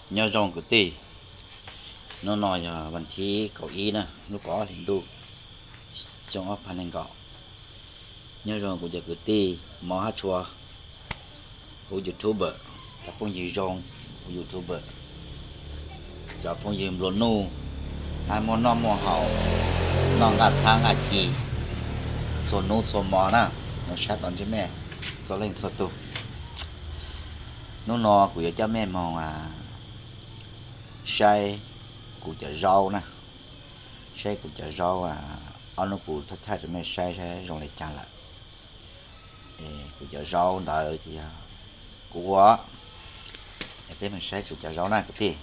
Nyob zoo kwv tij, hnub no yog vas thib kaum ib na, lub kaum ob hlis ntuj, xyoo ob phav nees nkaum. Nyob zoo kuv cov kwv tij mov hab tshua, kuv YouTuber, cov phooj ywg zoo, kuv YouTuber, cov phooj ywg nplua nuj, hab muaj noj muaj haus, noj nqaj txhab nqaj ci txhua hnub txhua hmo na, mus sab tom ntsej mej txhua leej txhua tug. Hnub no kuv yuav coj mej moog saib kuv cov zaub na, saib kuv cov zaub, ob hnub kuv thaij thaij rau mej saib saib zoo le caag lawm. Kuv cov zaub ntawd ces yog kuv ua, peb moog saib kuv cov zaub na kwv tij.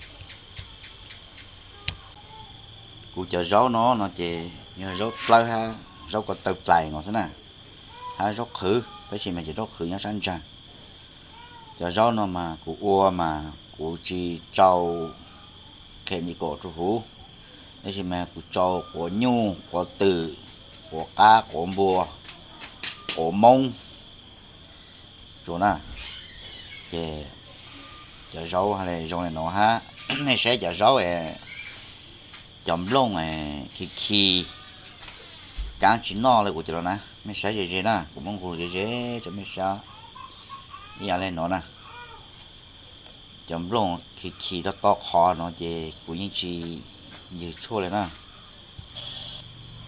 Kuv cov zaub no no ces yog zaub dlawb hab zaub ko taw dlais no xwb na, hab zaub qhwv, tab sis mas cov zaub qhwv nyob sab ntsaag. Cov zaub no mas kuv ua mas kuv tsis tsau chemical rua huv, tab sis mas kuv tsau quav nyuj, quav twm, quav qab, quav npua, quav moob rua na. Ces cov zaub zoo le nuav hab, mej saib cov zaub es cov nplooj khi khi, kaav tsis noj le kuv cov no na, mej saib ze ze na, kuv muab nqus ze ze rau mej saib. Ib yam le nuav na, cov nplooj khi khi toj toj qhov no ces kuv yeej tsis ywg tshuaj le na.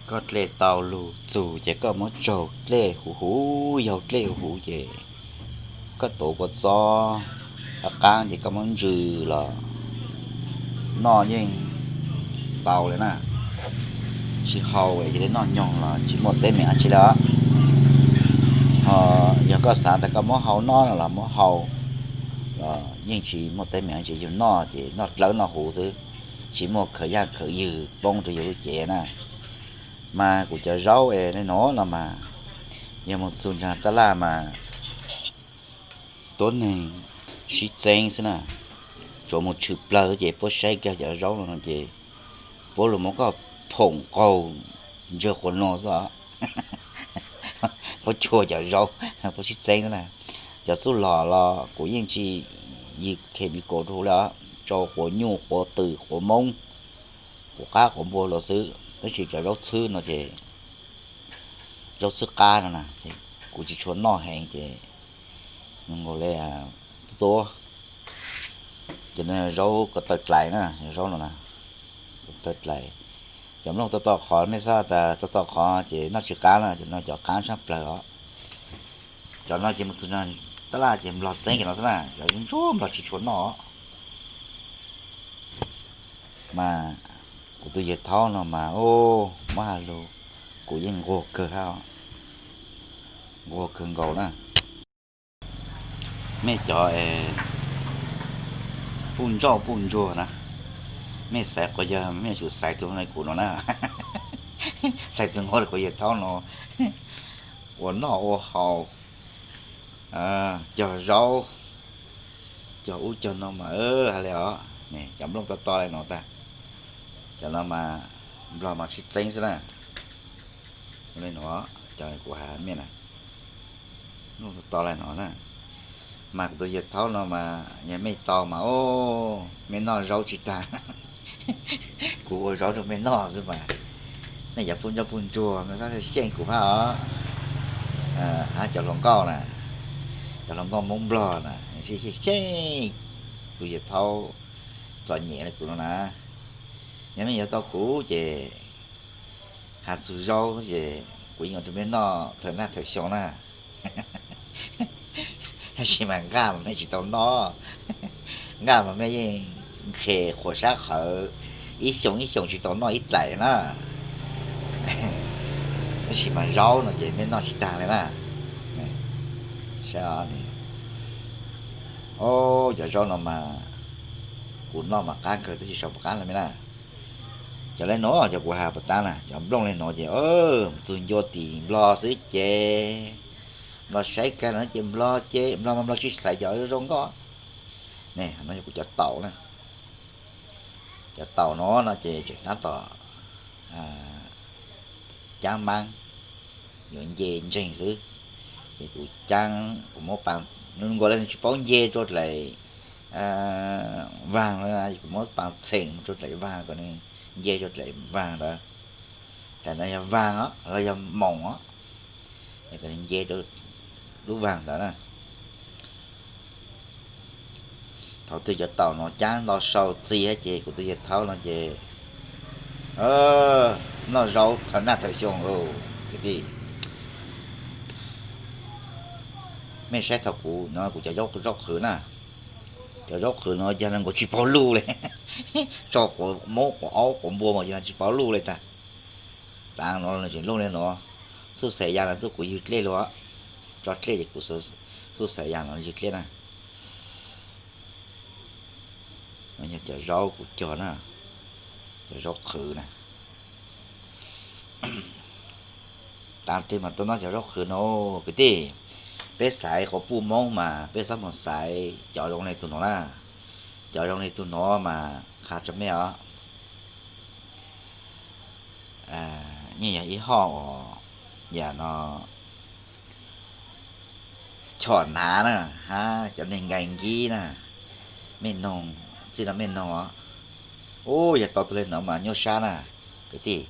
Koj dlej tau lug txug ces koj muab tsaug dlej huv huv, yaug dlej huv huv ces koj tuav kua txob qab qab ces koj muab ntsws los noj yeej tau le na. Tsis hau ces le noj nyoog los tsis muaj teeb meem dab tsi le os. Ho yog koj xav tas koj muab hau noj no los muab hau los yeej tsis muaj teeb meem dab tsi, yug noj ces noj dlawb noj huv xwb, tsis muaj khaws yaj khaws ywg poob rau yug lub cev na. Mas kuv cov zaub es le nuav no mas yog moog txug nraag taj laj mas tuab neeg sib txeeb xwb na, tsuav moog tshwm plawg ces puab saib kag cov zaub no ces puab lug muab koj phoom qaug ntsawg quas nuag xwb os. Puab chua cov zaub, puab sib txeeb xwb na. Cov txuj lom los kuv yeej tsis ywg chemical rua huv le os, tsau quav nyuj, quav twm, quav moob, quav qab quav npua los xwb, tab sis cov zaub txhwb no ces, zaub txhwb qab no na, kuv tsis tshua noj heev ces nkaus le tuab tuab. Ces no zaub ko taw dlais na, zaub no na, ko taw dlais. Cov nplooj toj toj qhov, mej xav tas toj toj qhov ces noj tsis qab na, cov no cov qab tshaj plawg os. Cov no ces moog txug nraag taj laj ces nplog txeeb cov no xwb na, cov ntsuab nplog tsis tshua noj. Mas kuv tus yawg thaub no mas, muab has lug, kuv yeej nquag kawg hab, nquag kawg nkaus na. Mej cov puj ntsauj puj ntsuag na, mej xaiv quas yawg mej yuav tsum xaiv tug le kuv no na. Xaiv tug nquag le kuv yawg thaub no, ua noj ua haus, cog zaub, cog ub cog no mas has le os, cov nplooj to to le no tag, cov no mas nplog mas sib txeeb xwb na. Le no, cov kuv has mej na, nplooj to to le no na. Mas kuv tus yawg thaub no mas yog mej tau mas, mej noj zaub tsis tag. Kuv ua zaub rau mej noj xwb mas. Mej cov puj ntsauj puj ntsuag mej txhob xyeej kuv hab os. Hab cov hluas nkauj na, cov hluas nkauj Moob Nplog na, xyeej xyeej tus yawg thaub txom nyem le kuv no na. Yog mej yuav tau kuv ces has txug zaub ces kuv yeej ua rau mej noj thawm naj thawm xyoo na. Tab sis mas nqaj mas mej tsis tau noj, nqaj mas mej yeej nqhes qhuav sab qhawv, ib xyoos ib xyoos tsis tau noj ib dlaim na. Tab sis mas zaub no ces mej noj tsis tag le na. Saib, o, cov zaub no mas kuv noj mas qab kawg tab sis sau puas qab le mej na. Cov le no cov kuv has puas tab na, cov nplooj le no ces txug ncua tim Nplog xwb ces Nplog saib kag no ces Nplog ces Nplog mas Nplog tsis xaiv cov zaub nkoj. Ne, no yog kuv cov taum na. Cov taum no no ces tseem tab tom caab maab, yuav nce ntseeg xwb. Ces kuv caab kuv muab pa, nkaus le nws tsis paub nce rua dlaim vaag, kuv muab paas txheem mus rau dlaim vaag kom nws nce rau dlaim vaag ntawd. Dlaim no yog vaag os los yog moos os, kom nws nce rau lub vaag ntawd na. Thaum twg cov taum no caab nto sau txi ces kuv tus yawg thaub no ces noj zaub thawm naj thawm xyoo lauj kwv tij. Mej saib thaum kuv no kuv cov zaub qhwv na, cov zaub qhwv no yag no nkaus tsis paub luj le. Tso quav mub quav aub quav npua mas yag no tsis paub luj le tag. Tav no tseem luj le no, xuj xaim yag no xwb kuv ywg dlej lauj, tso dlej ces kuv xuj xaim yag no ywg dlej na. Yog cov zaub kuv cog na, cov zaub qhwv na. Tav twg mas tuaj noj cov zaub qhwv no kwv tij. Peb xaiv quas puj Moob mas peb xob mus xaiv cov zoo le tug no na. Cov zoo le tug no mas qha rua mej os. Yeej yog ib hoj uas yam no choj hnav na, hab cov neeg nkaig nkib na, mej noog, txij no mej noog os. Ub, yog tau tug le no mas nyuaj sab na kwv tij.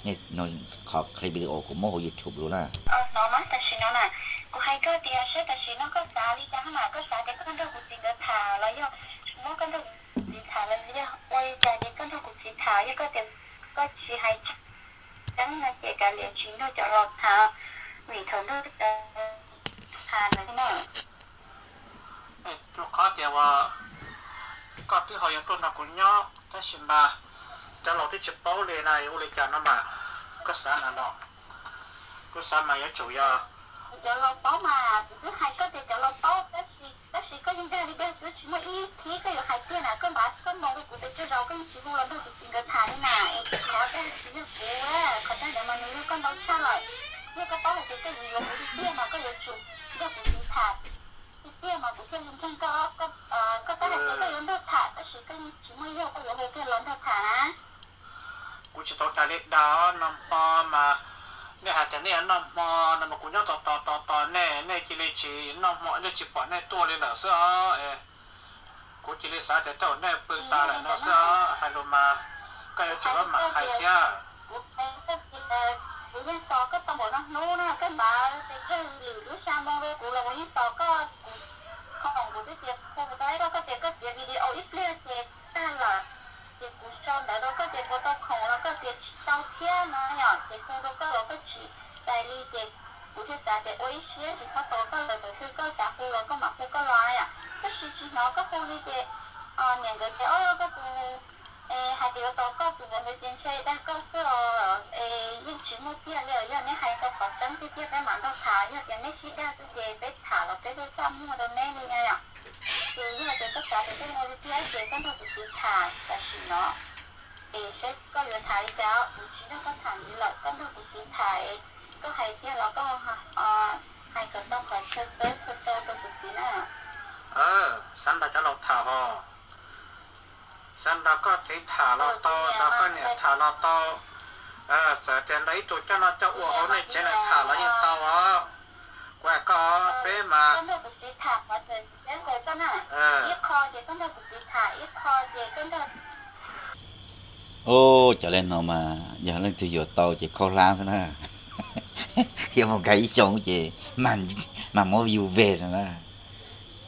Nej noog qhov clip video kuv muab hauv YouTube lug na. Hnov mas tam sim no na, kuv hais koj tias saib tam sim no koj xav li cas mas koj xav tias koj nrog kuv txiv nkawd tham los yog tsis muab koj nrog kuv txiv tham los yog ua li cas ces koj nrog kuv txiv tham, yog koj tias koj tsis hais tseeb no ces kav liam tsis nrog cov laus tham, vim thaum nrog cov tham no. Rua qhov tias uas koj twb ho yuav tuaj nrog kuv nyob tab sis mas cov laus twb tsis paub li na, ua li cas no mas koj xav na no, kuv xav mas yuav tsum yog cov laus paub mas kuv twb hais koj tias cov laus paub tab sis koj yeej dag li dag xwb tsis muaj ib thib koj yuav hais tiag na, koj npav koj moo rau kuv tes tsawg zaus koj yeej tsis hu los nrog kuv txiv nkawd tham li na, es qhov dag tsis yog kuv, qhov dag ntawd mas nws yog koj ntau tshaj lawm. Yog koj paub hais tias koj yuav yuav kuv tiag mas koj yuav tsum nrog kuv txiv tham tiag tiag mas kuv thiaj li ntseeg koj. Koj twb hais tias koj yuav nrog tham tab sis koj yeej tsis muaj zog koj yuav hu kiag los nrog tham na. Kuv tsis tau dag li dag, noj hmo mas nej hais tias nej yuav noj hmo no mas kuv nyob tos tos tos tos nej, nej cia li tsis noj hmo, nej tsis pom nej tuaj li lawm xwb os. Kuv cia li xav tias tej zaum nej pw tas lawm no xwb os, hais lus mas koj yuav tsum mam hais thiab. Kuv yeej tos koj tau npaum no hnub na, koj npav tes tsawg lwm lub xya moo rau kuv los kuv yeej tos koj, kuv khoom kuv twb txiav khoom tau koj, koj tias koj txiav video ib pliag ces tag lawm, ces kuv sau ntawv rau koj tias puas tau khoom los koj tias tsis tau thiab no yom, ces hu rau koj los koj tsis txais li ces kuv thiaj xav tias ua ib siab tsis txhob tos koj lawm, thaum twg koj xav hu los koj mam hu koj los yom. Tab sis tsis hnov koj hu li ces niam nkawd tias o koj tus hais tias yuav tos koj tus vauv ntawd ces ntshe dag koj xwb os, es yeej tsis muaj tiag li os. Yog neb hais tau qhov tseeb tiag tiag peb mam nrog tham, yog tias neb sib dag xwb ces peb tham los peb thiaj txaj muag rau neb li na yom. Ces yog tias koj xav tias koj yuav ua li tiag ces koj nrog kuv txiv tham tam sim no, es saib koj yuav tham li cas, kuv tsis nrog koj tham ntxiv lawm, koj nrog kuv txiv tham, koj hais tiag los koj hais kom tau qhov chaw peb chaw tau rau kuv txiv na. Xav nrog cov laus tham hos, xav nrog koj txiv tham los tau, nrog koj niam tham los tau, txawm tias nrog ib tug coj noj coj ua hauv nej tsev neeg tham los yeej tau os. Kuv hais koj, peb mas Ub, cov le no mas yog leej twg yuav tau ces khaub hlab xwb na. Yuav mus kag ib xyoo ces mag muab yug veg no na.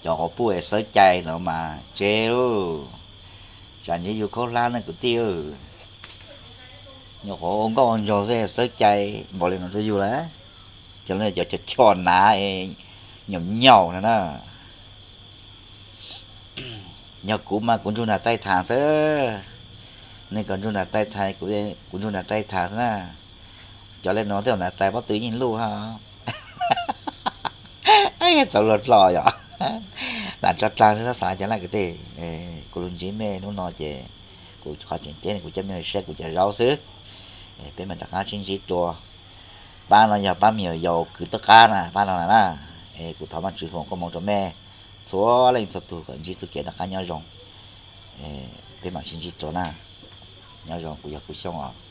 Cov quas puj es xawb cai no mas tsev lauj. Tsam ntshe yug khaub hlab ne kwv tij. Nyuam qhuav ua nkauj ua nraug xwb xawb cai npaum li no rau yug lawm. Cov no cov choj choj hnav nyaum nyaum no na. Yog kuv mas kuv ntsug nram taij tham xwb. Nej kom ntsug nram taij tham, kuv ntsug nram taij tham xwb na. Cov le no tej zaum nram taij pob tw yeej luj hab. Txaus luag dloj yom. Lam tso dlaag xwb, xav cas na kwv tij. Kuv lug ntsib mej hnub no ces kuv qhov tseem ceeb kuv coj mej saib kuv cov zaub xwb. Peb mam rov qab sib ntsib dlua. Pab no yog pab me nyuam yaus kwv toj qab na, pab no na. Kuv thov Vaajtswv foom koob moov rau mej txhua leej txhua tug kom ntsib txuj kev noj qab nyob zoo. Peb mam sib ntsib dlua na. Nyob zoo, kuv yog Kuv Xyooj os.